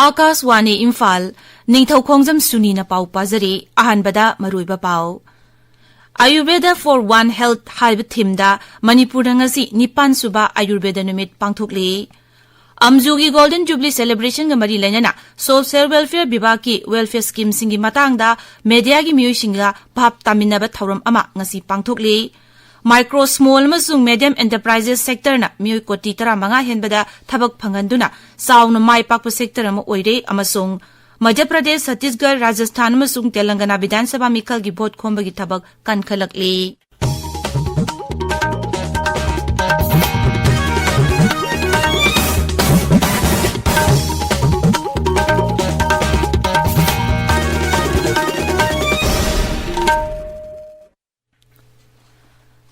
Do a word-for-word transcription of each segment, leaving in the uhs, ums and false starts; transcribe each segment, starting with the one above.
ꯑꯥꯀꯥꯁꯋꯥꯅꯤ ꯏꯝꯐꯥꯜ, ꯅꯤꯡꯊꯧꯈꯣꯡꯖꯝ ꯁꯨꯅꯤꯅ ꯄꯥꯎ ꯄꯥꯖꯔꯤ꯫ ꯑꯍꯥꯟꯕꯗ ꯃꯔꯨꯑꯣꯏꯕ ꯄꯥꯎ꯫ Ayurveda for One Health ꯍꯥꯏꯕ ꯊꯤꯝꯗ ꯃꯅꯤꯄꯨꯔꯗ ꯉꯁꯤ ꯅꯤꯄꯥꯟ ꯁꯨꯕ ꯑꯌꯨꯔꯕꯦꯗ ꯅꯨꯃꯤꯠ ꯄꯥꯡꯊꯣꯛꯂꯤ꯫ ꯑꯝꯖꯨꯒꯤ ꯒꯣꯜꯗꯟ ꯖꯨꯕꯂꯤ ꯁꯦꯂꯦꯕ꯭ꯔꯦꯁꯟꯒ ꯃꯔꯤ ꯂꯩꯅꯅ ꯁꯣꯁꯤꯌꯦꯜ ꯋꯦꯜꯐꯤꯌꯔ ꯕꯤꯚꯥꯒꯀꯤ ꯋꯦꯜꯐꯤꯌꯔ ꯁ꯭ꯀꯤꯝꯁꯤꯡꯒꯤ ꯃꯇꯥꯡꯗ ꯃꯦꯗꯤꯌꯥꯒꯤ ꯃꯤꯑꯣꯏꯁꯤꯡꯒ ꯚꯥꯞ ꯇꯥꯃꯤꯟꯅꯕ ꯊꯧꯔꯝ ꯑꯃ ꯉꯁꯤ ꯄꯥꯡꯊꯣꯛꯂꯤ꯫ ꯃꯥꯏꯀ꯭ꯔꯣ, ꯁ꯭ꯃꯣꯜ ꯑꯃꯁꯨꯡ ꯃꯦꯗꯤꯌꯝ ꯑꯦꯟꯇꯔꯄ꯭ꯔꯥꯏꯖꯦꯁ ꯁꯦꯛꯇꯔꯅ ꯃꯤꯑꯣꯏ ꯀꯣꯇꯤ ꯇꯔꯥꯃꯉꯥ ꯍꯦꯟꯕꯗ ꯊꯕꯛ ꯐꯪꯍꯟꯗꯨꯅ ꯆꯥꯎꯅ ꯃꯥꯏ ꯄꯥꯛꯄ ꯁꯦꯛꯇꯔ ꯑꯃ ꯑꯣꯏꯔꯦ ꯑꯃꯁꯨꯡ ꯃꯙ꯭ꯌ ꯄ꯭ꯔꯗꯦꯁ, ꯁꯠꯇꯤꯁꯒꯔ, ꯔꯥꯖꯁꯊꯥꯟ ꯑꯃꯁꯨꯡ ꯇꯦꯂꯪꯒꯅꯥ ꯕꯤꯙꯥꯟ ꯁꯚꯥ ꯃꯤꯈꯜꯒꯤ ꯚꯣꯠ ꯈꯣꯝꯕꯒꯤ ꯊꯕꯛ ꯀꯟꯈꯠꯂꯛꯂꯤ꯫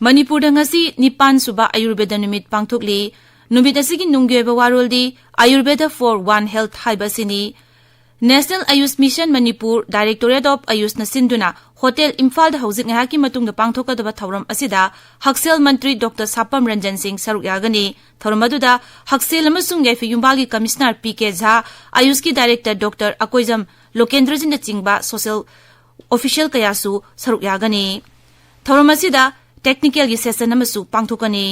ꯃꯅꯤꯄꯨꯔꯗ ꯉꯁꯤ ꯅꯤꯄꯥꯟ ꯁꯨꯕ ꯑꯌꯨꯔꯕꯦꯗ ꯅꯨꯃꯤꯠ ꯄꯥꯡꯊꯣꯛꯂꯤ꯫ ꯅꯨꯃꯤꯠ ꯑꯁꯤꯒꯤ ꯅꯨꯡꯒꯤ ꯑꯣꯏꯕ ꯋꯥꯔꯣꯜꯗꯤ Ayurveda for One Health ꯍꯥꯏꯕ ꯑꯁꯤꯅꯤ꯫ National Ayush Mission Manipur, Directorate of Ayushꯅ ꯁꯤꯟꯗꯨꯅ ꯍꯣꯇꯦꯜ ꯏꯝꯐꯥꯜꯗ ꯍꯧꯖꯤꯛ ꯉꯥꯏꯍꯥꯛꯀꯤ ꯃꯇꯨꯡꯗ ꯄꯥꯡꯊꯣꯛꯀꯗꯕ ꯊꯧꯔꯝ ꯑꯁꯤꯗ ꯍꯛꯁꯦꯜ ꯃꯟꯇ꯭ꯔꯤ ꯗꯣꯛꯇꯔ ꯁꯥꯄꯝ ꯔꯟꯖꯟ ꯁꯤꯡ ꯁꯔꯨꯛ ꯌꯥꯒꯅꯤ꯫ ꯊꯧꯔꯝ ꯑꯗꯨꯗ ꯍꯛꯁꯦꯜ ꯑꯃꯁꯨꯡ ꯌꯥꯏꯐ ꯌꯨꯝꯕꯥꯜꯒꯤ ꯀꯃꯤꯁꯅꯔ ꯄꯤ ꯀꯦ ꯖꯥ, ꯑꯌꯨꯁꯀꯤ ꯗꯥꯏꯔꯦꯛꯇꯔ ꯗꯣꯛꯇꯔ ꯑꯀꯣꯏꯖꯝ ꯂꯣꯀꯦꯟꯗ꯭ꯔꯖꯤꯠꯅꯆꯤꯡꯕ ꯁꯣꯁꯤꯌꯦꯜ ꯑꯣꯐꯤꯁꯤꯌꯦꯜ ꯀꯌꯥꯁꯨ ꯁꯔꯨꯛ ꯌꯥꯒꯅꯤ꯫ ꯊꯧꯔꯝ ꯑꯁꯤꯗ ꯇꯦꯛꯅꯤꯀꯦꯜꯒꯤ ꯁꯦꯁꯟ ꯑꯃꯁꯨ ꯄꯥꯡꯊꯣꯛꯀꯅꯤ꯫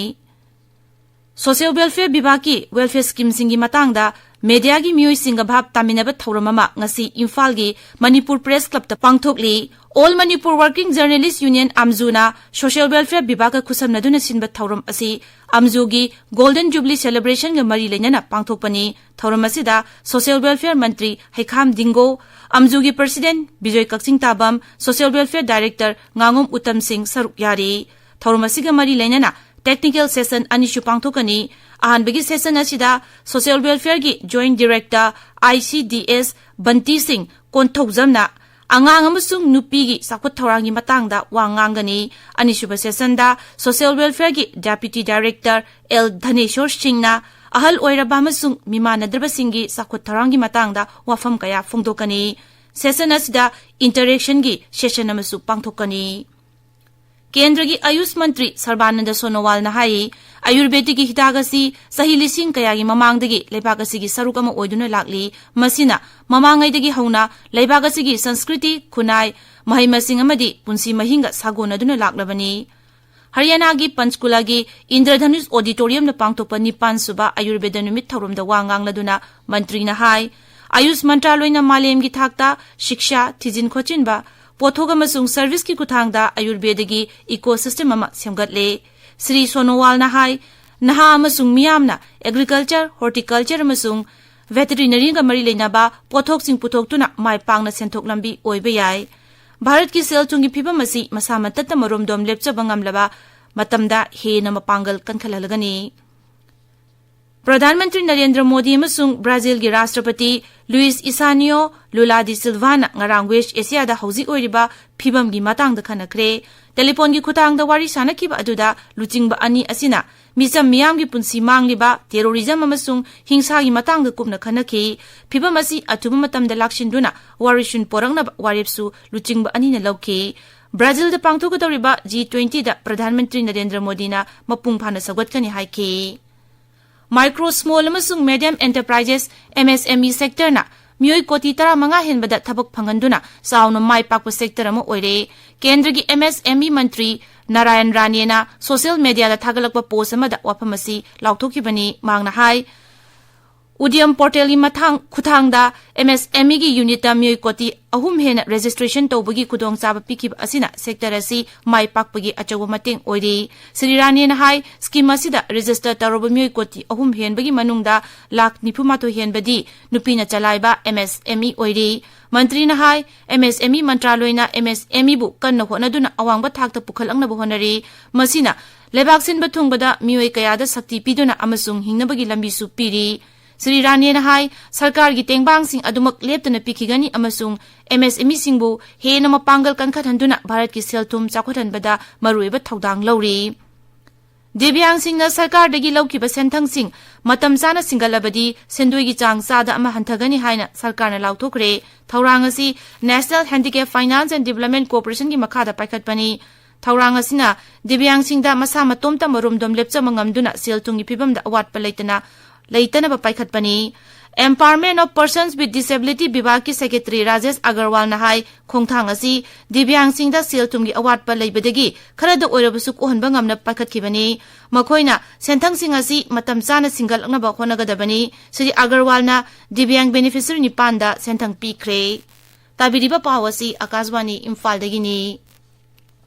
ꯁꯣꯁꯤꯌꯦꯜ ꯋꯦꯜꯐꯤꯌꯔ ꯕꯤꯚꯥꯒꯀꯤ ꯋꯦꯜꯐꯤꯌꯔ ꯁ꯭ꯀꯤꯝꯁꯤꯡꯒꯤ ꯃꯇꯥꯡꯗ ꯃꯦꯗꯤꯌꯥꯒꯤ ꯃꯤꯑꯣꯏꯁꯤꯡꯒ ꯚꯥꯞ ꯇꯥꯃꯤꯟꯅꯕ ꯊꯧꯔꯝ ꯑꯃ ꯉꯁꯤ ꯏꯝꯐꯥꯜꯒꯤ ꯃꯅꯤꯄꯨꯔ ꯄ꯭ꯔꯦꯁ ꯀ꯭ꯂꯕꯇ ꯄꯥꯡꯊꯣꯛꯂꯤ꯫ All Manipur Working Journalist Union, ꯑꯝꯖꯨꯅ ꯁꯣꯁꯤꯌꯦꯜ ꯋꯦꯜꯐꯤꯌꯔ ꯕꯤꯚꯥꯒꯀ ꯈꯨꯠꯁꯝꯅꯗꯨꯅ ꯁꯤꯟꯕ ꯊꯧꯔꯝ ꯑꯁꯤ ꯑꯝꯖꯨꯒꯤ ꯒꯣꯜꯗꯟ ꯖꯨꯕꯂꯤ ꯁꯦꯂꯦꯕ꯭ꯔꯦꯁꯟꯒ ꯃꯔꯤ ꯂꯩꯅꯅ ꯄꯥꯡꯊꯣꯛꯄꯅꯤ꯫ ꯊꯧꯔꯝ ꯑꯁꯤꯗ ꯁꯣꯁꯤꯌꯦꯜ ꯋꯦꯜꯐꯤꯌꯔ ꯃꯟꯇ꯭ꯔꯤ ꯍꯩꯈꯥꯝ ꯗꯤꯡꯒꯣ, ꯑꯝꯖꯨꯒꯤ president Bijoy ꯀꯛꯆꯤꯡꯇꯥꯕꯝ, social welfare director ꯉꯥꯉꯣꯝ Uttam ꯁꯤꯡ ꯁꯔꯨꯛ ꯌꯥꯔꯤ꯫ ꯊꯧꯔꯝ ꯑꯁꯤꯒ ꯃꯔꯤ ꯂꯩꯅꯅ ꯇꯦꯛꯅꯤꯀꯦꯜ ꯁꯦꯁꯟ ꯑꯅꯤꯁꯨ ꯄꯥꯡꯊꯣꯛꯀꯅꯤ꯫ ꯑꯍꯥꯟꯕꯒꯤ ꯁꯦꯁꯟ ꯑꯁꯤꯗ ꯁꯣꯁꯤꯌꯦꯜ ꯋꯦꯜꯐꯤꯌꯔꯒꯤ joint director, I C D ꯑꯦꯁ, ꯕꯟꯇꯤ ꯁꯤꯡ ꯀꯣꯟꯊꯧꯖꯝꯅ ꯑꯉꯥꯡ ꯑꯃꯁꯨꯡ ꯅꯨꯄꯤꯒꯤ ꯆꯥꯎꯈꯠ ꯊꯧꯔꯥꯡꯒꯤ ꯃꯇꯥꯡꯗ ꯋꯥ ꯉꯥꯡꯒꯅꯤ꯫ ꯑꯅꯤꯁꯨꯕ ꯁꯦꯁꯟꯗ ꯁꯣꯁꯤꯌꯦꯜ ꯋꯦꯜꯐꯤꯌꯔꯒꯤ ꯗꯦꯄ꯭ꯌꯨꯇꯤ ꯗꯥꯏꯔꯦꯛꯇꯔ ꯑꯦꯜ ꯙꯅꯦꯁꯣꯔ ꯁꯤꯡꯅ ꯑꯍꯜ ꯑꯣꯏꯔꯕ ꯑꯃꯁꯨꯡ ꯃꯤꯃꯥꯟꯅꯗ꯭ꯔꯕꯁꯤꯡꯒꯤ ꯆꯥꯎꯈꯠ ꯊꯧꯔꯥꯡꯒꯤ ꯃꯇꯥꯡꯗ ꯋꯥꯐꯝ ꯀꯌꯥ ꯐꯣꯡꯗꯣꯛꯀꯅꯤ꯫ ꯁꯦꯁꯟ ꯑꯁꯤꯗ ꯏꯟꯇꯔꯦꯛꯁꯟꯒꯤ ꯁꯦꯁꯟ ꯑꯃꯁꯨ ꯄꯥꯡꯊꯣꯛꯀꯅꯤ꯫ ꯀꯦꯟꯗ꯭ꯔꯒꯤ ꯑꯌꯨꯁ ꯃꯟꯇ꯭ꯔꯤ ꯁꯔꯕꯥꯅꯟꯗ ꯁꯣꯅꯣꯋꯥꯜꯅ ꯍꯥꯏ, ꯑꯌꯨꯔꯕꯦꯗꯤꯛꯀꯤ ꯍꯤꯗꯥꯛ ꯑꯁꯤ ꯆꯍꯤ ꯂꯤꯁꯤꯡ ꯀꯌꯥꯒꯤ ꯃꯃꯥꯡꯗꯒꯤ ꯂꯩꯕꯥꯛ ꯑꯁꯤꯒꯤ ꯁꯔꯨꯛ ꯑꯃ ꯑꯣꯏꯗꯨꯅ ꯂꯥꯛꯂꯤ꯫ ꯃꯁꯤꯅ ꯃꯃꯥꯡꯉꯩꯗꯒꯤ ꯍꯧꯅ ꯂꯩꯕꯥꯛ ꯑꯁꯤꯒꯤ ꯁꯪꯁꯀ꯭ꯔꯤꯇꯤ, ꯈꯨꯟꯅꯥꯏ, ꯃꯍꯩ ꯃꯁꯤꯡ ꯑꯃꯗꯤ ꯄꯨꯟꯁꯤ ꯃꯍꯤꯡꯒ ꯁꯥꯒꯣꯟꯅꯗꯨꯅ ꯂꯥꯛꯂꯕꯅꯤ꯫ ꯍꯔꯤꯌꯥꯅꯥꯒꯤ ꯄꯟꯆꯀꯨꯂꯥꯒꯤ ꯏꯟꯗ꯭ꯔꯙꯅꯨꯁ ꯑꯣꯗꯤꯇꯣꯔꯤꯌꯝꯗ ꯄꯥꯡꯊꯣꯛꯄ ꯅꯤꯄꯥꯟ ꯁꯨꯕ ꯑꯌꯨꯔꯕꯦꯗ ꯅꯨꯃꯤꯠ ꯊꯧꯔꯝꯗ ꯋꯥ ꯉꯥꯡꯂꯗꯨꯅ ꯃꯟꯇ꯭ꯔꯤꯅ ꯍꯥꯏ, ꯑꯌꯨꯁ ꯃꯟꯇ꯭ꯔꯥꯂꯣꯏꯅ ꯃꯥꯂꯦꯝꯒꯤ ꯊꯥꯛꯇ ꯁꯤꯛꯁꯥ, ꯊꯤꯖꯤꯟ ꯈꯣꯠꯆꯤꯟꯕ, ꯄꯣꯠꯊꯣꯛ ꯑꯃꯁꯨꯡ ꯁꯔꯚꯤꯁꯀꯤ ꯈꯨꯠꯊꯥꯡꯗ ꯑꯌꯨꯔꯕꯦꯗꯒꯤ ꯏꯀꯣ ꯁꯤꯁꯇꯦꯝ ꯑꯃ ꯁꯦꯝꯒꯠꯂꯦ꯫ ꯁ꯭ꯔꯤ ꯁꯣꯅꯣꯋꯥꯜꯅ ꯍꯥꯏ, ꯅꯍꯥ ꯑꯃꯁꯨꯡ ꯃꯤꯌꯥꯝꯅ ꯑꯦꯒ꯭ꯔꯤꯀꯜꯆꯔ, ꯍꯣꯔꯇꯤꯀꯜꯆꯔ ꯑꯃꯁꯨꯡ ꯚꯦꯇꯦꯔꯤꯅꯔꯤꯒ ꯃꯔꯤ ꯂꯩꯅꯕ ꯄꯣꯠꯊꯣꯛꯁꯤꯡ ꯄꯨꯊꯣꯛꯇꯨꯅ ꯃꯥꯏ ꯄꯥꯛꯅ ꯁꯦꯟꯊꯣꯛ ꯂꯝꯕꯤ ꯑꯣꯏꯕ ꯌꯥꯏ꯫ ꯚꯥꯔꯠꯀꯤ ꯁꯦꯜ ꯊꯨꯝꯒꯤ ꯐꯤꯕꯝ ꯑꯁꯤ ꯃꯁꯥ ꯃꯊꯟꯇ ꯃꯔꯣꯝꯗꯣꯝ ꯂꯦꯞꯆꯕ ꯉꯝꯂꯕ ꯃꯇꯝꯗ ꯍꯦꯟꯅ ꯃꯄꯥꯡꯒꯜ ꯀꯟꯈꯠꯍꯜꯂꯒꯅꯤ꯫ ꯄ꯭ꯔꯙꯥꯟ ꯃꯟꯇ꯭ꯔꯤ ꯅꯔꯦꯟꯗ꯭ꯔ ꯃꯣꯗꯤ ꯑꯃꯁꯨꯡ ꯕ꯭ꯔꯥꯖꯤꯜꯒꯤ ꯔꯥꯁꯇ꯭ꯔꯄꯇꯤ ꯂꯨꯏꯁ ꯏꯁꯥꯅꯤꯌꯣ ꯂꯨꯂꯥ ꯗꯤ ꯁꯤꯜꯚꯥꯅ ꯉꯔꯥꯡ ꯋꯦꯁ ꯑꯦꯁꯤꯌꯥꯗ ꯍꯧꯖꯤꯛ ꯑꯣꯏꯔꯤꯕ ꯐꯤꯕꯝꯒꯤ ꯃꯇꯥꯡꯗ ꯈꯟꯅꯈ꯭ꯔꯦ꯫ ꯇꯦꯂꯤꯐꯣꯟꯒꯤ ꯈꯨꯠꯊꯥꯡꯗ ꯋꯥꯔꯤ ꯁꯥꯟꯅꯈꯤꯕ ꯑꯗꯨꯗ ꯂꯨꯆꯤꯡꯕ ꯑꯅꯤ ꯑꯁꯤꯅ ꯃꯤꯆꯝ ꯃꯤꯌꯥꯝꯒꯤ ꯄꯨꯟꯁꯤ ꯃꯥꯡꯂꯤꯕ, ꯇꯦꯔꯣꯔꯤꯖꯝ ꯑꯃꯁꯨꯡ ꯍꯤꯡꯁꯥꯒꯤ ꯃꯇꯥꯡꯗ ꯀꯨꯞꯅ ꯈꯟꯅꯈꯤ꯫ ꯐꯤꯕꯝ ꯑꯁꯤ ꯑꯊꯨꯕ ꯃꯇꯝꯗ ꯂꯥꯛꯁꯤꯟꯗꯨꯅ ꯋꯥꯔꯣꯏꯁꯤꯟ ꯄꯣꯔꯛꯅꯕ ꯋꯥꯔꯦꯞꯁꯨ ꯂꯨꯆꯤꯡꯕ ꯑꯅꯤꯅ ꯂꯧꯈꯤ꯫ ꯕ꯭ꯔꯥꯖꯤꯜꯗ ꯄꯥꯡꯊꯣꯛꯀꯗꯧꯔꯤꯕ ꯖꯤ ꯇ꯭ꯋꯦꯟꯇꯤꯗ ꯄ꯭ꯔꯙꯥꯟ ꯃꯟꯇ꯭ꯔꯤ ꯅꯔꯦꯟꯗ꯭ꯔ ꯃꯣꯗꯤꯅ ꯃꯄꯨꯡ ꯐꯥꯅ ꯁꯧꯒꯠꯀꯅꯤ ꯍꯥꯏꯈꯤ꯫ ꯃꯥꯏꯀ꯭ꯔꯣ, ꯁ꯭ꯃꯣꯜ ꯑꯃꯁꯨꯡ ꯃꯦꯗꯤꯌꯝ ꯑꯦꯟꯇꯔꯄ꯭ꯔꯥꯏꯖꯦꯁ, ꯑꯦꯝ ꯑꯦꯁ ꯑꯦꯝ ꯏ, ꯁꯦꯛꯇꯔꯅ ꯃꯤꯑꯣꯏ ꯀꯣꯇꯤ ꯇꯔꯥꯃꯉꯥ ꯍꯦꯟꯕꯗ ꯊꯕꯛ ꯐꯪꯍꯟꯗꯨꯅ ꯆꯥꯎꯅ ꯃꯥꯏ ꯄꯥꯛꯄ ꯁꯦꯛꯇꯔ ꯑꯃ ꯑꯣꯏꯔꯦ꯫ ꯀꯦꯟꯗ꯭ꯔꯒꯤ ꯑꯦꯝ ꯑꯦꯁ ꯑꯦꯝ ꯏ ꯃꯟꯇ꯭ꯔꯤ ꯅꯥꯔꯥꯌꯟ ꯔꯥꯅꯦꯅ ꯁꯣꯁꯤꯌꯦꯜ ꯃꯦꯗꯤꯌꯥꯗ ꯊꯥꯒꯠꯂꯛꯄ ꯄꯣꯁ ꯑꯃꯗ ꯋꯥꯐꯝ ꯑꯁꯤ ꯂꯥꯎꯊꯣꯛꯈꯤꯕꯅꯤ꯫ ꯃꯍꯥꯛꯅ ꯍꯥꯏ, ꯎꯗ꯭ꯌꯝ ꯄꯣꯔꯇꯦꯜꯒꯤ ꯃꯊꯥꯡ-, ꯈꯨꯊꯥꯡꯗ ꯑꯦꯝ ꯑꯦꯁ ꯑꯦꯝ ꯏꯒꯤ ꯌꯨꯅꯤꯠꯇ ꯃꯤꯑꯣꯏ ꯀꯣꯇꯤ ꯑꯍꯨꯝ ꯍꯦꯟꯅ ꯔꯦꯖꯤꯁꯇ꯭ꯔꯦꯁꯟ ꯇꯧꯕꯒꯤ ꯈꯨꯗꯣꯡꯆꯥꯕ ꯄꯤꯈꯤꯕ ꯑꯁꯤꯅ ꯁꯦꯛꯇꯔ ꯑꯁꯤ ꯃꯥꯏ ꯄꯥꯛꯄꯒꯤ ꯑꯆꯧꯕ ꯃꯇꯦꯡ ꯑꯣꯏꯔꯤ꯫ ꯁ꯭ꯔꯤ ꯔꯥꯅꯦꯅ ꯍꯥꯏ, ꯁ꯭ꯀꯤꯝ ꯑꯁꯤꯗ ꯔꯦꯖꯤꯁꯇꯔ ꯇꯧꯔꯕ ꯃꯤꯑꯣꯏ ꯀꯣꯇꯤ ꯑꯍꯨꯝ ꯍꯦꯟꯕꯒꯤ ꯃꯅꯨꯡꯗ ꯂꯥꯈ ꯅꯤꯐꯨ ꯃꯥꯊꯣꯏ ꯍꯦꯟꯕꯗꯤ ꯅꯨꯄꯤꯅ ꯆꯂꯥꯏꯕ ꯑꯦꯝ ꯑꯦꯁ ꯑꯦꯝ ꯏ ꯑꯣꯏꯔꯤ꯫ ꯃꯟꯇ꯭ꯔꯤꯅ ꯍꯥꯏ, ꯑꯦꯝ ꯑꯦꯁ ꯑꯦꯝ ꯏ ꯃꯟꯇ꯭ꯔꯥꯂꯣꯏꯅ ꯑꯦꯝ ꯑꯦꯁ ꯑꯦꯝ ꯏꯕꯨ ꯀꯟꯅ ꯍꯣꯠꯅꯗꯨꯅ ꯑꯋꯥꯡꯕ ꯊꯥꯛꯇ ꯄꯨꯈꯠꯂꯛꯅꯕ ꯍꯣꯠꯅꯔꯤ꯫ ꯃꯁꯤꯅ ꯂꯩꯕꯥꯛ ꯁꯤꯟꯕ ꯊꯨꯡꯕꯗ ꯃꯤꯑꯣꯏ ꯀꯌꯥꯗ ꯁꯛꯇꯤ ꯄꯤꯗꯨꯅ ꯑꯃꯁꯨꯡ ꯍꯤꯡꯅꯕꯒꯤ ꯂꯝꯕꯤꯁꯨ ꯄꯤꯔꯤ꯫ ꯁ꯭ꯔꯤ ꯔꯥꯅꯦꯅ ꯍꯥꯏ, ꯁꯔꯀꯥꯔꯒꯤ ꯇꯦꯡꯕꯥꯡꯁꯤꯡ ꯑꯗꯨꯃꯛ ꯂꯦꯞꯇꯅ ꯄꯤꯈꯤꯒꯅꯤ ꯑꯃꯁꯨꯡ ꯑꯦꯝ ꯑꯦꯁ ꯑꯦꯝ ꯏꯁꯤꯡꯕꯨ ꯍꯦꯟꯅ ꯃꯄꯥꯡꯒꯜ ꯀꯟꯈꯠꯍꯟꯗꯨꯅ ꯚꯥꯔꯠꯀꯤ ꯁꯦꯜ ꯊꯨꯝ ꯆꯥꯎꯈꯠꯍꯟꯕꯗ ꯃꯔꯨꯑꯣꯏꯕ ꯊꯧꯗꯥꯡ ꯂꯧꯔꯤ꯫ ꯗꯤꯕ꯭ꯌꯥꯡꯁꯤꯡꯅ ꯁꯔꯀꯥꯔꯗꯒꯤ ꯂꯧꯈꯤꯕ ꯁꯦꯟꯊꯪꯁꯤꯡ ꯃꯇꯝ ꯆꯥꯅ ꯁꯤꯡꯒꯠꯂꯕꯗꯤ ꯁꯦꯟꯗꯣꯏꯒꯤ ꯆꯥꯡ ꯆꯥꯗ ꯑꯃ ꯍꯟꯊꯒꯅꯤ ꯍꯥꯏꯅ ꯁꯔꯀꯥꯔꯅ ꯂꯥꯎꯊꯣꯛꯈ꯭ꯔꯦ꯫ ꯊꯧꯔꯥꯡ ꯑꯁꯤ National Handicap Finance and Development Corporationꯒꯤ ꯃꯈꯥꯗ ꯄꯥꯏꯈꯠꯄꯅꯤ꯫ ꯊꯧꯔꯥꯡ ꯑꯁꯤꯅ ꯗꯤꯕ꯭ꯌꯥꯡꯁꯤꯡꯗ ꯃꯁꯥ ꯃꯇꯣꯝꯇ ꯃꯔꯣꯝꯗꯣꯝ ꯂꯦꯞꯆꯕ ꯉꯝꯗꯨꯅ ꯁꯦꯜ ꯊꯨꯝꯒꯤ ꯐꯤꯕꯝꯗ ꯑꯋꯥꯠꯄ ꯂꯩꯇꯅ, ꯂꯩꯇꯅꯕ ꯄꯥꯏꯈꯠꯄꯅꯤ꯫ Empowerment of Persons with Disability ꯕꯤꯚꯥꯒꯀꯤ ꯁꯦꯀ꯭ꯔꯦꯇꯔꯤ ꯔꯥꯖꯦꯁ ꯑꯒꯔꯋꯥꯜꯅ ꯍꯥꯏ, ꯈꯣꯡꯊꯥꯡ ꯑꯁꯤ ꯗꯤꯕ꯭ꯌꯥꯡꯁꯤꯡꯗ ꯁꯦꯜ ꯊꯨꯝꯒꯤ ꯑꯋꯥꯠꯄ ꯂꯩꯕꯗꯒꯤ ꯈꯔꯗ ꯑꯣꯏꯔꯕꯁꯨ ꯀꯣꯛꯍꯟꯕ ꯉꯝꯅ ꯄꯥꯏꯈꯠꯈꯤꯕꯅꯤ꯫ ꯃꯈꯣꯏꯅ ꯁꯦꯟꯊꯪꯁꯤꯡ ꯑꯁꯤ ꯃꯇꯝ ꯆꯥꯅ ꯁꯤꯡꯒꯠꯂꯛꯅꯕ ꯍꯣꯠꯅꯒꯗꯕꯅꯤ꯫ ꯁ꯭ꯔꯤ ꯑꯒꯔꯋꯥꯜꯅ ꯗꯤꯕ꯭ꯌꯥꯡ ꯕꯦꯅꯤꯐꯤꯁꯔꯤ ꯅꯤꯄꯥꯟꯗ ꯁꯦꯟꯊꯪ ꯄꯤꯈ꯭ꯔꯦ꯫ ꯇꯥꯕꯤꯔꯤꯕ ꯄꯥꯎ ꯑꯁꯤ ꯑꯀꯥꯁꯕꯥꯅꯤ ꯏꯝꯐꯥꯜꯗꯒꯤꯅꯤ꯫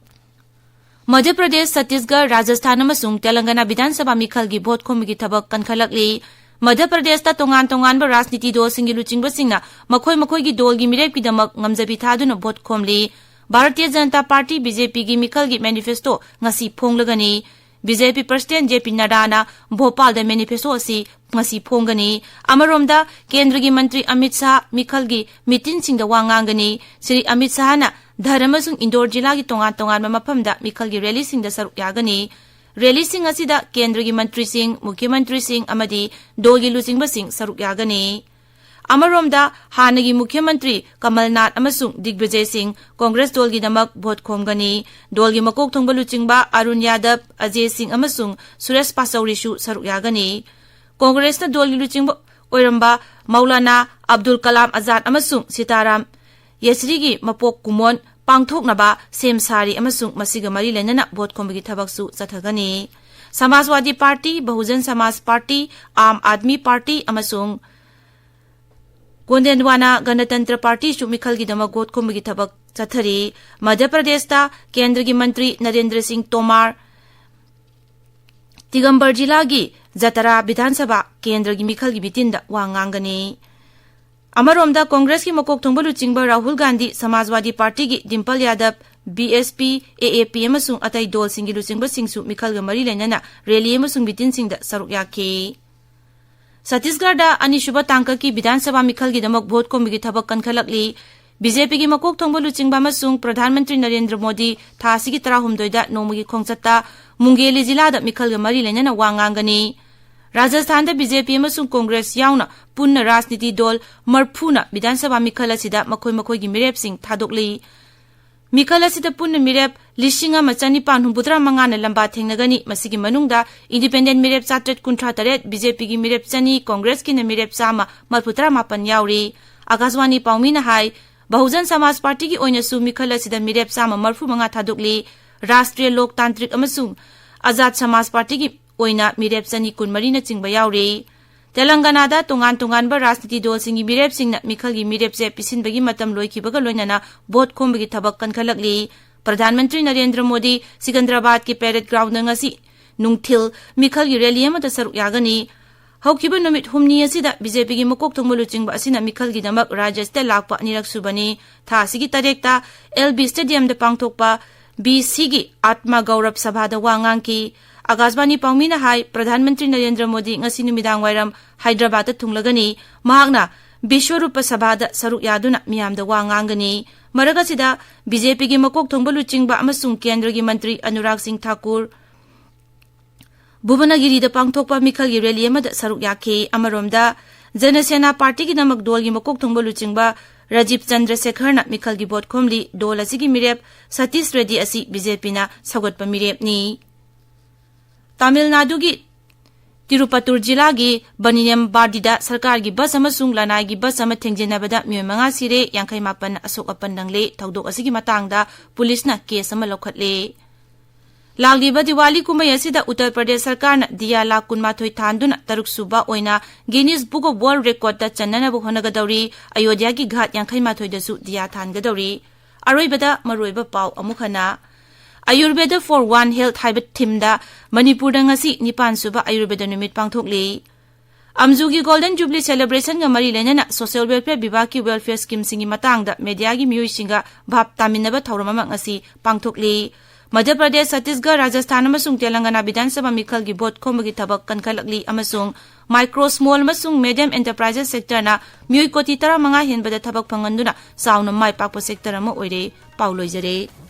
ꯃꯙ꯭ꯌ ꯄ꯭ꯔꯗꯦꯁ, ꯁꯠꯇꯤꯁꯒꯔ, ꯔꯥꯖꯁꯊꯥꯟ ꯑꯃꯁꯨꯡ ꯇꯦꯂꯪꯒꯅꯥ ꯕꯤꯙꯥꯟ ꯁꯚꯥ ꯃꯤꯈꯜꯒꯤ ꯚꯣꯠ ꯈꯣꯝꯕꯒꯤ ꯊꯕꯛ ꯀꯟꯈꯠꯂꯛꯂꯤ꯫ ꯃꯙ꯭ꯌ ꯄ꯭ꯔꯗꯦꯁꯇ ꯇꯣꯉꯥꯟ ꯇꯣꯉꯥꯟꯕ ꯔꯥꯖꯅꯤꯇꯤ ꯗꯣꯜꯁꯤꯡꯒꯤ ꯂꯨꯆꯤꯡꯕꯁꯤꯡꯅ ꯃꯈꯣꯏ ꯃꯈꯣꯏꯒꯤ ꯗꯣꯜꯒꯤ ꯃꯤꯔꯦꯞꯀꯤꯗꯃꯛ ꯉꯝꯖꯕꯤ ꯊꯥꯗꯨꯅ vote ꯈꯣꯝꯂꯤ꯫ Bharatiya Janata party, B J ꯄꯤꯒꯤ ꯃꯤꯈꯜꯒꯤ ꯃꯦꯅꯤꯐꯦꯁꯇꯣ ꯉꯁꯤ ꯐꯣꯡꯂꯒꯅꯤ꯫ ꯕꯤ ꯖꯦ ꯄꯤ ꯄ꯭ꯔꯁꯤꯗꯦꯟ ꯖꯦ ꯄꯤ ꯅꯗꯥꯅ ꯚꯣꯄꯥꯜꯗ ꯃꯦꯅꯤꯐꯦꯁꯇꯣ ꯑꯁꯤ ꯉꯁꯤ ꯐꯣꯡꯒꯅꯤ꯫ ꯑꯃꯔꯣꯝꯗ, ꯀꯦꯟꯗ꯭ꯔꯒꯤ ꯃꯟꯇ꯭ꯔꯤ ꯑꯃꯤꯠ ꯁꯥꯍ ꯃꯤꯈꯜꯒꯤ ꯃꯤꯇꯤꯟꯁꯤꯡꯗ ꯋꯥ ꯉꯥꯡꯒꯅꯤ꯫ ꯁ꯭ꯔꯤ ꯑꯃꯤꯠ ꯁꯥꯍꯅ ꯙꯔ ꯑꯃꯁꯨꯡ ꯏꯟꯗꯣꯔ ꯖꯤꯂꯥꯒꯤ ꯇꯣꯉꯥꯟ ꯇꯣꯉꯥꯟꯕ ꯃꯐꯝꯗ ꯃꯤꯈꯜꯒꯤ ꯔꯦꯂꯤꯁꯤꯡꯗ ꯁꯔꯨꯛ ꯌꯥꯒꯅꯤ꯫ ꯔꯦꯂꯤꯁꯤꯡ ꯑꯁꯤꯗ ꯀꯦꯟꯗ꯭ꯔꯒꯤ ꯃꯟꯇ꯭ꯔꯤꯁꯤꯡ, ꯃꯨꯈ꯭ꯌ ꯃꯟꯇ꯭ꯔꯤꯁꯤꯡ ꯑꯃꯗꯤ ꯗꯣꯜꯒꯤ ꯂꯨꯆꯤꯡꯕꯁꯤꯡ ꯁꯔꯨꯛ ꯌꯥꯒꯅꯤ꯫ ꯑꯃꯔꯣꯝꯗ, ꯍꯥꯟꯅꯒꯤ ꯃꯨꯈ꯭ꯌ ꯃꯟꯇ꯭ꯔꯤ ꯀꯃꯜꯅꯥꯊ ꯑꯃꯁꯨꯡ ꯗꯤꯒꯕꯤꯖꯌ ꯁꯤꯡ ꯀꯣꯡꯒ꯭ꯔꯦꯁ ꯗꯣꯜꯒꯤꯗꯃꯛ ꯚꯣꯠ ꯈꯣꯝꯒꯅꯤ꯫ ꯗꯣꯜꯒꯤ ꯃꯀꯣꯛ ꯊꯣꯡꯕ ꯂꯨꯆꯤꯡꯕ ꯑꯔꯨꯟ ꯌꯥꯗꯕ, ꯑꯖꯦ ꯁꯤꯡ ꯑꯃꯁꯨꯡ ꯁꯨꯔꯦꯁ ꯄꯥꯆꯧꯔꯤꯁꯨ ꯁꯔꯨꯛ ꯌꯥꯒꯅꯤ꯫ ꯀꯣꯡꯒ꯭ꯔꯦꯁꯅ ꯗꯣꯜꯒꯤ ꯂꯨꯆꯤꯡꯕ ꯑꯣꯏꯔꯝꯕ ꯃꯧꯂꯥꯅꯥ ꯑꯕꯗꯨꯜ ꯀꯂꯥꯝ ꯑꯖꯥꯗ ꯑꯃꯁꯨꯡ ꯁꯤꯇꯥꯔꯥꯝ ꯌꯦꯆꯔꯤꯒꯤ ꯃꯄꯣꯛ ꯀꯨꯝꯑꯣꯟ ꯄꯥꯡꯊꯣꯛꯅꯕ ꯁꯦꯝ ꯁꯥꯔꯤ ꯑꯃꯁꯨꯡ ꯃꯁꯤꯒ ꯃꯔꯤ ꯂꯩꯅꯅ ꯚꯣꯠ ꯈꯣꯝꯕꯒꯤ ꯊꯕꯛꯁꯨ ꯆꯠꯊꯒꯅꯤ꯫ ꯁꯃꯥꯖꯋꯥꯗꯤ ꯄꯥꯔꯇꯤ, ꯕꯍꯨꯖꯟ ꯁꯃꯥꯖ ꯄꯥꯔꯇꯤ, ꯑꯥꯝ ꯑꯥꯗꯃꯤ ꯄꯥꯔꯇꯤ ꯑꯃꯁꯨꯡ ꯒꯣꯟꯗꯦꯟꯗ꯭ꯋꯥꯅꯥ ꯒꯅꯇꯟꯇ꯭ꯔ ꯄꯥꯔꯇꯤꯁꯨ ꯃꯤꯈꯜꯒꯤꯗꯃꯛ ꯚꯣꯠ ꯈꯣꯝꯕꯒꯤ ꯊꯕꯛ ꯆꯠꯊꯔꯤ꯫ ꯃꯙ꯭ꯌ ꯄ꯭ꯔꯗꯦꯁꯇ ꯀꯦꯟꯗ꯭ꯔꯒꯤ ꯃꯟꯇ꯭ꯔꯤ ꯅꯔꯦꯟꯗ꯭ꯔ ꯁꯤꯡ ꯇꯣꯃꯥꯔ ꯇꯤꯒꯝꯕꯔ ꯖꯤꯂꯥꯒꯤ ꯖꯇꯔꯥ ꯕꯤꯙꯥꯟ ꯁꯚꯥ ꯀꯦꯟꯗ꯭ꯔꯒꯤ ꯃꯤꯈꯜꯒꯤ ꯃꯤꯇꯤꯟꯗ ꯋꯥ ꯉꯥꯡꯒꯅꯤ꯫ ꯑꯃꯔꯣꯝꯗ, ꯀꯣꯡꯒ꯭ꯔꯦꯁꯀꯤ ꯃꯀꯣꯛ ꯊꯣꯡꯕ ꯂꯨꯆꯤꯡꯕ ꯔꯥꯍꯨꯜ ꯒꯥꯟꯙꯤ, ꯁꯃꯥꯖꯋꯥꯗꯤ ꯄꯥꯔꯇꯤꯒꯤ ꯗꯤꯝꯄꯜ ꯌꯥꯗꯕ, ꯕꯤ ꯑꯦꯁ ꯄꯤ, ꯑꯦ ꯑꯦ ꯄꯤ ꯑꯃꯁꯨꯡ ꯑꯇꯩ ꯗꯣꯜꯁꯤꯡꯒꯤ ꯂꯨꯆꯤꯡꯕꯁꯤꯡꯁꯨ ꯃꯤꯈꯜꯒ ꯃꯔꯤ ꯂꯩꯅꯅ ꯔꯦꯂꯤ ꯑꯃꯁꯨꯡ ꯃꯤꯇꯤꯟꯁꯤꯡꯗ ꯁꯔꯨꯛ ꯌꯥꯈꯤ꯫ ꯁꯠꯇꯤꯁꯒꯔꯗ ꯑꯅꯤꯁꯨꯕ ꯇꯥꯡꯀꯛꯀꯤ ꯕꯤꯙꯥꯟ ꯁꯚꯥ ꯃꯤꯈꯜꯒꯤꯗꯃꯛ ꯚꯣꯠ ꯈꯣꯝꯕꯒꯤ ꯊꯕꯛ ꯀꯟꯈꯠꯂꯛꯂꯤ꯫ ꯕꯤ ꯖꯦ ꯄꯤꯒꯤ ꯃꯀꯣꯛ ꯊꯣꯡꯕ ꯂꯨꯆꯤꯡꯕ ꯑꯃꯁꯨꯡ ꯄ꯭ꯔꯙꯥꯟ ꯃꯟꯇ꯭ꯔꯤ ꯅꯔꯦꯟꯗ꯭ꯔ ꯃꯣꯗꯤ ꯊꯥ ꯑꯁꯤꯒꯤ ꯇꯔꯥꯍꯨꯝꯗꯣꯏꯗ ꯅꯣꯡꯃꯒꯤ ꯈꯣꯡꯆꯠꯇ ꯃꯨꯡꯒꯦꯂꯤ ꯖꯤꯂꯥꯗ ꯃꯤꯈꯜꯒ ꯃꯔꯤ ꯂꯩꯅꯅ ꯋꯥ ꯉꯥꯡꯒꯅꯤ꯫ ꯔꯥꯖꯁꯊꯥꯟꯗ ꯕꯤ ꯖꯦ ꯄꯤ ꯑꯃꯁꯨꯡ ꯀꯣꯡꯒ꯭ꯔꯦꯁ ꯌꯥꯎꯅ ꯄꯨꯟꯅ ꯔꯥꯖꯅꯤꯇꯤ ꯗꯣꯜ ꯃꯔꯐꯨꯅ ꯕꯤꯙꯥꯟ ꯁꯚꯥ ꯃꯤꯈꯜ ꯑꯁꯤꯗ ꯃꯈꯣꯏ ꯃꯈꯣꯏꯒꯤ ꯃꯤꯔꯦꯞꯁꯤꯡ ꯊꯥꯗꯣꯛꯂꯤ꯫ ꯃꯤꯈꯜ ꯑꯁꯤꯗ ꯄꯨꯟꯅ ꯃꯤꯔꯦꯞ ꯂꯤꯁꯤꯡ ꯑꯃ ꯆꯅꯤꯄꯥꯟ ꯍꯨꯝꯐꯨꯇꯔꯥ ꯃꯉꯥꯅ ꯂꯝꯕꯥ ꯊꯦꯡꯅꯒꯅꯤ꯫ ꯃꯁꯤꯒꯤ ꯃꯅꯨꯡꯗ Independent ꯃꯤꯔꯦꯞ ꯆꯥꯇ꯭ꯔꯦꯠ ꯀꯨꯟꯊ꯭ꯔꯥ ꯇꯔꯦꯠ, BJPꯒꯤ ꯃꯤꯔꯦꯞ ꯆꯅꯤ, ꯀꯣꯡꯒ꯭ꯔꯦꯁꯀꯤꯅ ꯃꯤꯔꯦꯞ ꯆꯥꯝꯃ ꯃꯔꯤꯐꯨꯇꯔꯥ ꯃꯥꯄꯟ ꯌꯥꯎꯔꯤ꯫ ꯑꯀꯥꯁꯋꯥꯅꯤ ꯄꯥꯎꯃꯤꯅ ꯍꯥꯏ, ꯕꯍꯨꯖꯟ ꯁꯃꯥꯖ ꯄꯥꯔꯇꯤꯒꯤ ꯑꯣꯏꯅꯁꯨ ꯃꯤꯈꯜ ꯑꯁꯤꯗ ꯃꯤꯔꯦꯞ ꯆꯥꯝꯃ ꯃꯔꯤꯐꯨ ꯃꯉꯥ ꯊꯥꯗꯣꯛꯂꯤ꯫ ꯔꯥꯁꯇ꯭ꯔꯤꯌ ꯂꯣꯛ ꯇꯥꯟꯇ꯭ꯔꯤꯛ ꯑꯃꯁꯨꯡ ꯑꯖꯥꯗ ꯁꯃꯥꯖ ꯄꯥꯔꯇꯤꯒꯤ ꯑꯣꯏꯅ ꯃꯤꯔꯦꯞ ꯆꯅꯤ ꯀꯨꯟꯃꯔꯤꯅꯆꯤꯡꯕ ꯌꯥꯎꯔꯤ꯫ ꯇꯦꯂꯪꯒꯅꯥꯗ ꯇꯣꯉꯥꯟ ꯇꯣꯉꯥꯟꯕ ꯔꯥꯖꯅꯤꯇꯤ ꯗꯜꯁꯤꯡꯒꯤ ꯃꯤꯔꯦꯞꯁꯤꯡꯅ ꯃꯤꯈꯜꯒꯤ ꯃꯤꯔꯦꯞꯁꯦ ꯄꯤꯁꯤꯟꯕꯒꯤ ꯃꯇꯝ ꯂꯣꯏꯈꯤꯕꯒ ꯂꯣꯏꯅꯅ ꯚꯣꯠ ꯈꯣꯝꯕꯒꯤ ꯊꯕꯛ ꯀꯟꯈꯠꯂꯛꯂꯤ꯫ ꯄ꯭ꯔꯙꯥꯟ ꯃꯟꯇ꯭ꯔꯤ ꯅꯔꯦꯟꯗ꯭ꯔ ꯃꯣꯗꯤ ꯁꯤꯀꯟꯗ꯭ꯔꯥꯕꯥꯗꯀꯤ ꯄꯦꯔꯦꯗ ꯒ꯭ꯔꯥꯎꯟꯗ ꯉꯁꯤ ꯅꯨꯡꯊꯤꯜ ꯃꯤꯈꯜꯒꯤ ꯔꯦꯂꯤ ꯑꯃꯗ ꯁꯔꯨꯛ ꯌꯥꯒꯅꯤ꯫ ꯍꯧꯈꯤꯕ ꯅꯨꯃꯤꯠ ꯍꯨꯝꯅꯤ ꯑꯁꯤꯗ BJPꯒꯤ ꯃꯀꯣꯛ ꯊꯣꯡꯕ ꯂꯨꯆꯤꯡꯕ ꯑꯁꯤꯅ ꯃꯤꯈꯜꯒꯤꯗꯃꯛ ꯔꯥꯖ꯭ꯌ ꯑꯁꯤꯗ ꯂꯥꯛꯄ ꯑꯅꯤꯔꯛ ꯁꯨꯕꯅꯤ꯫ ꯊꯥ ꯑꯁꯤꯒꯤ ꯇꯔꯦꯠꯇ LB Stadiumꯗ ꯄꯥꯡꯊꯣꯛꯄ BCꯒꯤ ꯑꯥꯠꯃ ꯒꯧꯔꯕ ꯁꯚꯥꯗ ꯋꯥ ꯉꯥꯡꯈꯤ꯫ ꯑꯀꯥꯁꯕꯥꯅꯤ ꯄꯥꯎꯃꯤꯅ ꯍꯥꯏ, ꯄ꯭ꯔꯙꯥꯟ ꯃꯟꯇ꯭ꯔꯤ ꯅꯔꯦꯟꯗ꯭ꯔ ꯃꯣꯗꯤ ꯉꯁꯤ ꯅꯨꯃꯤꯗꯥꯡ ꯋꯥꯏꯔꯝ ꯍꯥꯏꯗ꯭ꯔꯕꯥꯗꯇ ꯊꯨꯡꯂꯒꯅꯤ꯫ ꯃꯍꯥꯛꯅ ꯕꯤꯁ꯭ꯋꯔꯨꯄ ꯁꯚꯥꯗ ꯁꯔꯨꯛ ꯌꯥꯗꯨꯅ ꯃꯤꯌꯥꯝꯗ ꯋꯥ ꯉꯥꯡꯒꯅꯤ꯫ ꯃꯔꯛ ꯑꯁꯤꯗ BJPꯒꯤ ꯃꯀꯣꯛ ꯊꯣꯡꯕ ꯂꯨꯆꯤꯡꯕ ꯑꯃꯁꯨꯡ ꯀꯦꯟꯗ꯭ꯔꯒꯤ ꯃꯟꯇ꯭ꯔꯤ ꯑꯅꯨꯔꯥꯒ ꯁꯤꯡ ꯊꯥꯀꯨꯔ ꯚꯨꯕꯅꯒꯤꯔꯤꯗ ꯄꯥꯡꯊꯣꯛꯄ ꯃꯤꯈꯜꯒꯤ ꯔꯦꯂꯤ ꯑꯃꯗ ꯁꯔꯨꯛ ꯌꯥꯈꯤ꯫ ꯑꯃꯔꯣꯝꯗ, ꯖꯅꯁꯦꯅꯥ ꯄꯥꯔꯇꯤꯒꯤꯗꯃꯛ ꯗꯣꯜꯒꯤ ꯃꯀꯣꯛ ꯊꯣꯡꯕ ꯂꯨꯆꯤꯡꯕ ꯔꯥꯖꯤꯕ ꯆꯟꯗ꯭ꯔ ꯁꯦꯈꯔꯅ ꯃꯤꯈꯜꯒꯤ ꯚꯣꯠ ꯈꯣꯝꯂꯤ꯫ ꯗꯣꯜ ꯑꯁꯤꯒꯤ ꯃꯤꯔꯦꯞ ꯁꯇꯤꯁ ꯔꯦꯗꯤ ꯑꯁꯤ BJPꯅ ꯁꯧꯒꯠꯄ ꯃꯤꯔꯦꯞꯅꯤ꯫ ꯇꯥꯃꯤꯜ ꯅꯥꯗꯨꯒꯤ ꯇꯤꯔꯨꯄꯇꯨꯔ ꯖꯤꯂꯥꯒꯤ ꯕꯅꯤꯌꯝꯕꯥꯗꯤꯗ ꯁꯔꯀꯥꯔꯒꯤ ꯕꯁ ꯑꯃꯁꯨꯡ ꯂꯅꯥꯏꯒꯤ ꯕꯁ ꯑꯃ ꯊꯦꯡꯖꯤꯟꯅꯕꯗ ꯃꯤꯑꯣꯏ ꯃꯉꯥ ꯁꯤꯔꯦ, ꯌꯥꯡꯈꯩ ꯃꯥꯄꯟ ꯑꯁꯣꯛ ꯑꯄꯟ ꯅꯪꯂꯦ꯫ ꯊꯧꯗꯣꯛ ꯑꯁꯤꯒꯤ ꯃꯇꯥꯡꯗ ꯄꯨꯂꯤꯁꯅ ꯀꯦꯁ ꯑꯃ ꯂꯧꯈꯠꯂꯦ꯫ ꯂꯥꯛꯂꯤꯕ ꯗꯤꯋꯥꯂꯤ ꯀꯨꯝꯍꯩ ꯑꯁꯤꯗ ꯎꯠꯇꯔ ꯄ꯭ꯔꯗꯦꯁ ꯁꯔꯀꯥꯔꯅ ꯗꯤꯌꯥ ꯂꯥꯈ ꯀꯨꯟꯃꯥꯊꯣꯏ ꯊꯥꯟꯗꯨꯅ ꯇꯔꯨꯛ ꯁꯨꯕ ꯑꯣꯏꯅ Guinness Book of World Recordꯇ ꯆꯟꯅꯅꯕ ꯍꯣꯠꯅꯒꯗꯧꯔꯤ꯫ ꯑꯌꯣꯙ꯭ꯌꯥꯒꯤ Ghat ꯌꯥꯡꯈꯩ ꯃꯥꯊꯣꯏꯗꯁꯨ ꯗꯤꯌꯥ ꯊꯥꯟꯒꯗꯧꯔꯤ꯫ ꯑꯔꯣꯏꯕꯗ ꯃꯔꯨꯑꯣꯏꯕ ꯄꯥꯎ ꯑꯃꯨꯛ ꯍꯟꯅ꯫ Ayurveda for One Health ꯍꯥꯏꯕ themeꯗ ꯃꯅꯤꯄꯨꯔꯗ ꯉꯁꯤ ꯅꯤꯄꯥꯟ ꯁꯨꯕ ꯑꯌꯨꯔꯚꯦꯗ ꯅꯨꯃꯤꯠ ꯄꯥꯡꯊꯣꯛꯂꯤ꯫ ꯑꯝꯖꯨꯒꯤ Golden Jubilee celebrationꯒ ꯃꯔꯤ ꯂꯩꯅꯅ social welfare ꯕꯤꯚꯥꯒꯀꯤ welfare schemeꯁꯤꯡꯒꯤ ꯃꯇꯥꯡꯗ mediaꯒꯤ ꯃꯤꯑꯣꯏꯁꯤꯡꯒ ꯚꯥꯞ ꯇꯥꯃꯤꯟꯅꯕ ꯊꯧꯔꯝ ꯑꯃ ꯉꯁꯤ ꯄꯥꯡꯊꯣꯛꯂꯤ꯫ ꯃꯙ꯭ꯌ ꯄ꯭ꯔꯗꯦꯁ, ꯆꯇꯤꯁꯒꯔ, ꯔꯥꯖꯁꯊꯥꯟ ꯑꯃꯁꯨꯡ ꯇꯦꯂꯪꯒꯅꯥ ꯕꯤꯙꯥꯟ ꯁꯚꯥ ꯃꯤꯈꯜꯒꯤ ꯚꯣꯠ ꯈꯣꯝꯕꯒꯤ ꯊꯕꯛ ꯀꯟꯈꯠꯂꯛꯂꯤ ꯑꯃꯁꯨꯡ micro, small ꯑꯃꯁꯨꯡ medium enterprises sectorꯅ ꯃꯤꯑꯣꯏ ꯀꯣꯇꯤ ꯇꯔꯥꯃꯉꯥ ꯍꯦꯟꯕꯗ ꯊꯕꯛ ꯐꯪꯍꯟꯗꯨꯅ ꯆꯥꯎꯅ ꯃꯥꯏ ꯄꯥꯛꯄ sector ꯑꯃ ꯑꯣꯏꯔꯦ꯫ ꯄꯥꯎ ꯂꯣꯏꯖꯔꯦ꯫